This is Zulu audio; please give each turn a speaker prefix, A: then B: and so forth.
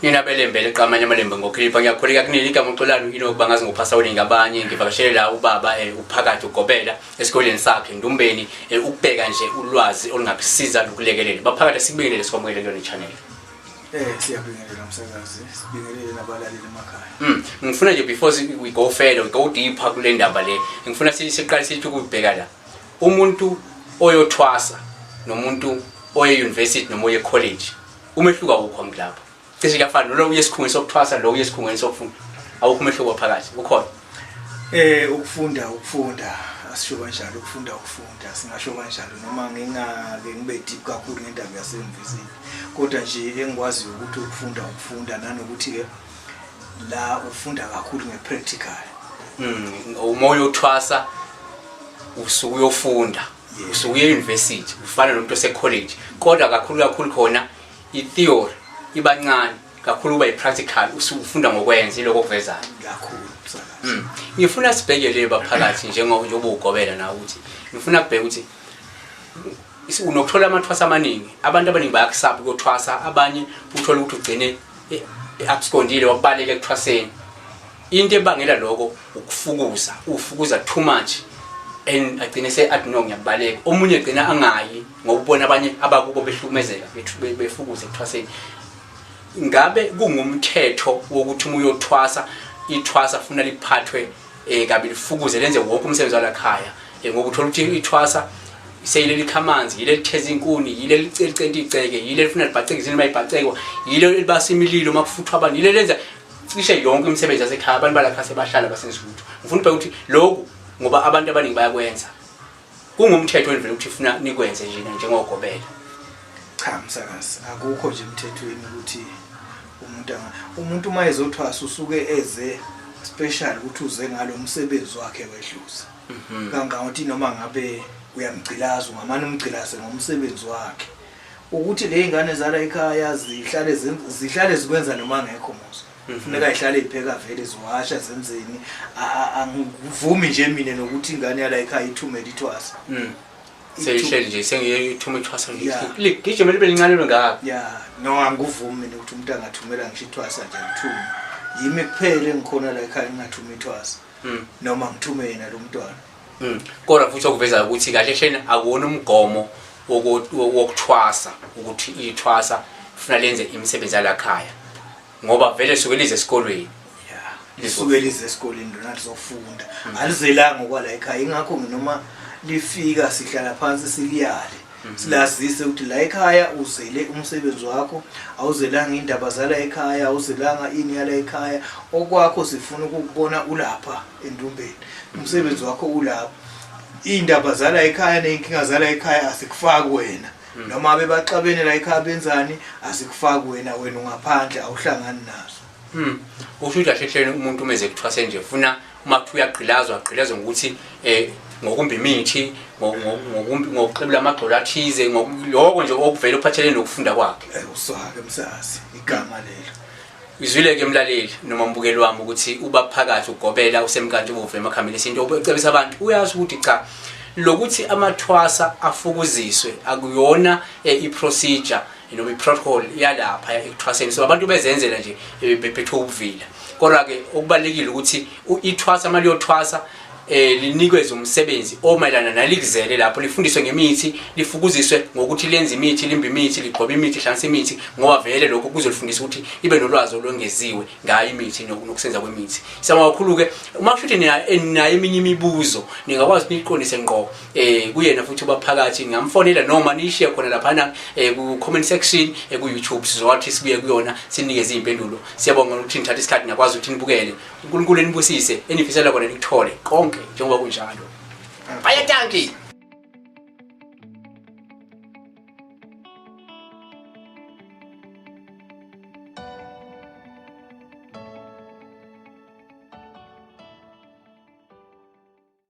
A: Nina belembe leqamanye amalembe ngokhilipha ngiyakhuleka kunini igama uXolani inokuba ngazi ngophasawuli ngabanye ngivakashele la ubaba uphakathi ugobela esikoleni sakhe Ndumbeni ukubheka nje ulwazi olungakusiza lukulekelele baphakathi sikubingelele sikwamukele kuyona channel.
B: Siyabingelela msakazi, sibingelele nabalaleli emakhaya.
A: Ngifuna nje before we go further, we go deeper kule ndaba le. Ngifuna siqale sithi ukubheka la. Umuntu oyothwasa nomuntu oye university noma oye college umehluko awukho ngilapho. Cishe kuyafana lo uye esikhungweni sokuthwasa lo uye esikhungweni sokufunda. Awukho umehluko phakathi, ukhona.
B: Ukufunda ukufunda asisho kanjalo, ukufunda ukufunda singasho kanjalo noma ngingake ngibe deep kakhulu ngendaba yase-university, kodwa nje engikwaziyo ukuthi ukufunda ukufunda nanokuthi ke la ufunda kakhulu nge-practical.
A: Uma uyothwasa usuke uyofunda, usuke uye university, ufana nomuntu ose-college, kodwa kakhulu kakhulu khona i-theory ibancane kakhulu, kuba i-practical, usuke ufunda ngokwenza iloko okuvezayo
B: kakhulu msakazi.
A: Ngifuna sibhekele baphakathi njengoba ugobela nawe ukuthi ngifuna kubheka ukuthi unokuthola amathwasa amaningi, abantu abaningi bayakusaba ukuyothwasa, abanye uthola ukuthi ugcine abscondile wakubaleka ekuthwaseni. Into ebangela lokho ukufukuza, ufukuza too much and agcine se athi no ngiyabaleka. Omunye agcina angayi ngoba ubona abanye abakubo behlukumezeka befukuza ekuthwaseni. Ngabe kungumthetho wokuthi uma uyothwasa ithwasa funa liphathwe kabi lifukuze lenze wonke umsebenzi walakhaya, ngoba uthola ukuthi ithwasa seyile likhamanzi, yile litheza inkuni, yile licenta igceke, yile lifuna libhaceke izinto mayibhacekwa, yile libasa imililo makufuthwa abantu, yile lenza cishe yonke imisebenzi yasekhaya. Abantu balakha sebahlala basenza lutho. Ngifuna ubheka ukuthi lokhu ngoba abantu abaningi bayakwenza, kungumthetho wena vele ukuthi ufuna nikwenze nje njengogobela?
B: Cha msakazi, akukho nje emthethweni ukuthi umuntu umuntu uma ezothwasa usuke eze special ukuthi uze ngalo msebenzi wakhe wedlozi, kangangokuthi noma ngabe uyamgcilaza ungamane umgcilaze ngomsebenzi wakhe, ukuthi le ingane zala ekhaya zihlale zihlale zikwenza noma ngekho musa, funeka ihlale ipheka vele, ziwasha, zenzeni. Angivumi nje mina nokuthi ingane yala ekhaya ithumele ithwasa.
A: Seyihleli nje sengiyithuma ithwasa nje ligijima libe lincane lengaka.
B: Ya, no, angikuvumi mina ukuthi umuntu angathumela ngisho ithwasa nje alithume. Yimi kuphela engikhona la ekhaya ngingathuma ithwasa noma ngithume yena lo mntwana.
A: Kodwa futhi okuveza ukuthi kahle hlena akuwona umgomo wokuthwasa ukuthi ithwasa funa lenze imisebenzi yalakhaya, ngoba vele suke lize esikolweni.
B: Ya, lisuke lize esikoleni lona lizofunda, alizelanga okwala ekhaya. Ingakho noma lifika sihlala phansi siliyale, silazise ukuthi la ekhaya uzele umsebenzi wakho, awuzelanga indaba zala ekhaya, awuzelanga ini yala ekhaya. Okwakho sifuna ukukubona ulapha endumbeni, umsebenzi wakho ulapha. Iy'ndaba zala ekhaya ney'nkinga zala ekhaya asikufaki wena, noma bebaxabene la ekhaya benzani asikufaki wena, wena ungaphandle awuhlangani nazo.
A: Usho ukuthi kahle hleni umuntu uma eze kuthwase nje funa uma kuthiwa uyagqilazwa, agqilazwe ngokuthi ngokumba imithi, ngokuxebula amagxolo athize, lokho nje okuvela uphathelene nokufunda kwakhe.
B: Uswake msakazi igama lelo.
A: Izwile-ke mlaleli noma mbukeli wami ukuthi uba phakathi ugobela usemkantshubovu emakhambini esintu ucebisa abantu, uyazi ukuthi cha lokuthi amathwasa afukuziswe akuyona i-procedure noma i-protocol yalapha ekuthwaseni, so abantu bezenzela nje bephethwe ubuvila. Kodwa-ke okubalulekile ukuthi ithwasa uma liyothwasa linikezwe umsebenzi omayelana nalikuzele lapho, lifundiswe ngemithi, lifukuziswe ngokuthi lenze imithi, limbe imithi, ligxobe imithi, hlanganise imithi, ngoba vele lokho kuzolifundisa ukuthi libe nolwazi olwengeziwe ngayo imithi nokusenza kwemithi. Siyabonga kakhulu-ke. Uma kusho ukuthi ninayo eminye imibuzo ningakwazi ukuthi niyiqondise ngqo kuyena futhi ubaphakathi, ningamfonela noma niyishiye khona laphana ku-comment section ku-YouTube, sizowathi sibuye kuyona sinikeze iy'mpendulo. Siyabonga ukuthi nithathe isikhathi nakwazi ukuthi nibukele. uNkulunkulu enibusise, enifisela kona nikuthole konke njengoba kunjalo. Baie dankie.